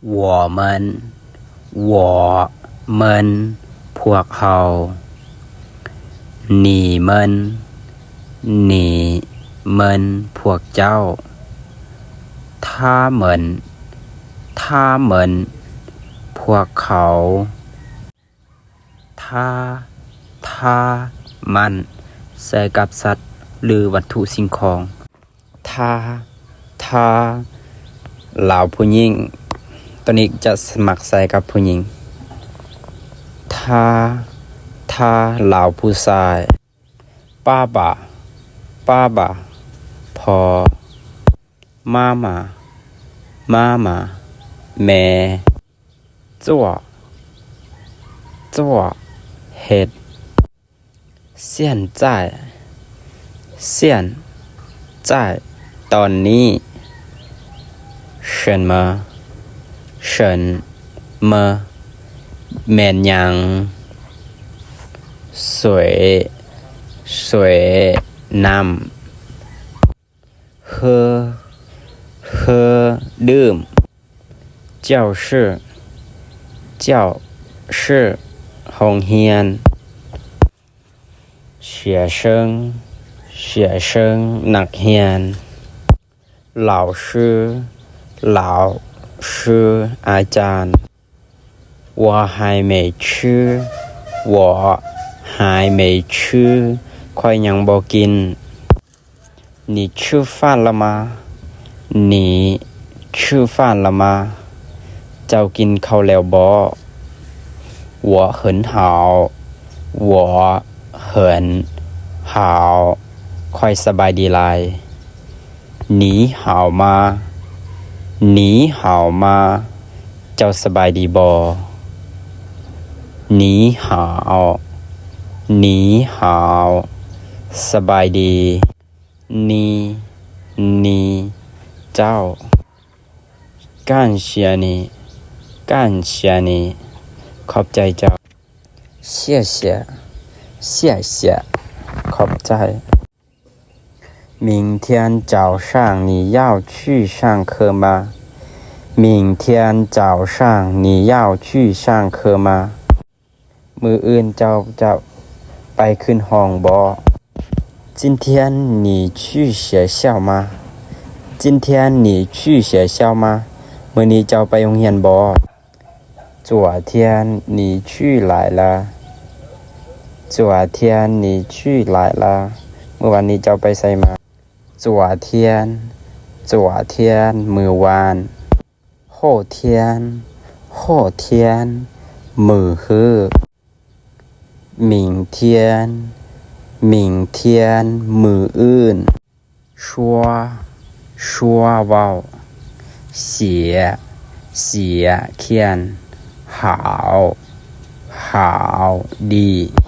我们 我们 ພວກເຮົາ 你们 你们 ພວກເຈົ້າ 他们 他们 ພວກເຂົາ 他 他 ມັນ ໃຊ້ກັບສັດ ຫຼື ວັດຖຸສິ່ງຂອງ. 他 他 ລາວຜູ້ຍິງ ໂຕນີ້ຈະມັກໃຊ້ກັບຜູ້ຍິງ. 他 他 ລາວຜູ້ຊາຍ. 爸爸 爸爸 ພໍ່. 妈妈 妈妈 ແມ່. 做 做 ເຮັດ. 现在 现在 ຕອນນີ້. 什么 什么 ແມ່ນຫຍັງ. 水 水 ນ້ຳ. 喝 喝 ດື່ມ. 教室 教室 ໂຮງຮຽນ. 学生 学生 ນັກຮຽນ. 老师 老师 ອາຈານ. 我还没吃 我还没吃 ຂ້ອຍຍັງບໍ່ກິນ. 你吃饭了吗 你吃饭了吗 ເຈົ້າກິນເຂົ້າແລ້ວບໍ່. 我很好 我很好 ຂ້ອຍສະບາຍດີຫຼາຍ. 你好吗 你好吗 ເຈົ້າສະບາຍດີບໍ່. 你好 你好 ສະບາຍດີ. 你 你 ເຈົ້າ. 感谢你 感谢你 ຂອບໃຈເຈົ້າ. 谢谢 谢谢 ຂອບໃຈ. 明天早上你要去上课吗 明天早上你要去上课吗 ມື້ອື່ນເຈົ້າຈະໄປຂຶ້ນຫ້ອງບໍ່. 今天你去学校吗 今天你去学校吗 ມື້ນີ້ເຈົ້າໄປໂຮງຮຽນບໍ່. 昨天你去来了 昨天你去来了 ມື້ວານນີ້ເຈົ້າໄປໃສມາ. 昨天 昨天 ມື້ວານ. 后天 后天 ມື້ຮື. 明天 明天 ມື້ອື່ນ. 说 说 ເວົ້າ. 写 写 ຂຽນ. 好 好 ດີ.